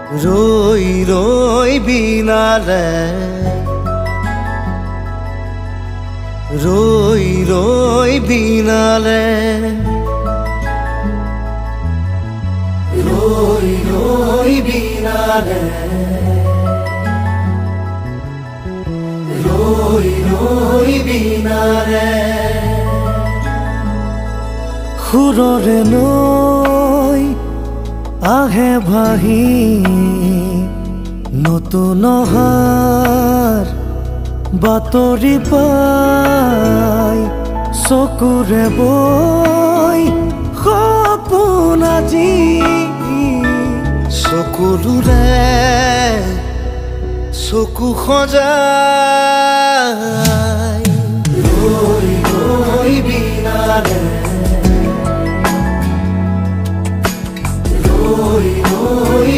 ৰৈ ৰৈ বিনালে, ৰৈ ৰৈ বিনালে, ৰৈ ৰৈ বিনালে, ৰৈ ৰৈ বিনালে। সুৰৰে নৈ আহে ভাহি, নতুন অহাৰ বাতৰি পাই চকুৰে বৈ সপোন আজি। চকুলোৰে চকু সজাই ৰৈ ৰৈ বিনালে, ৰৈ ৰৈ।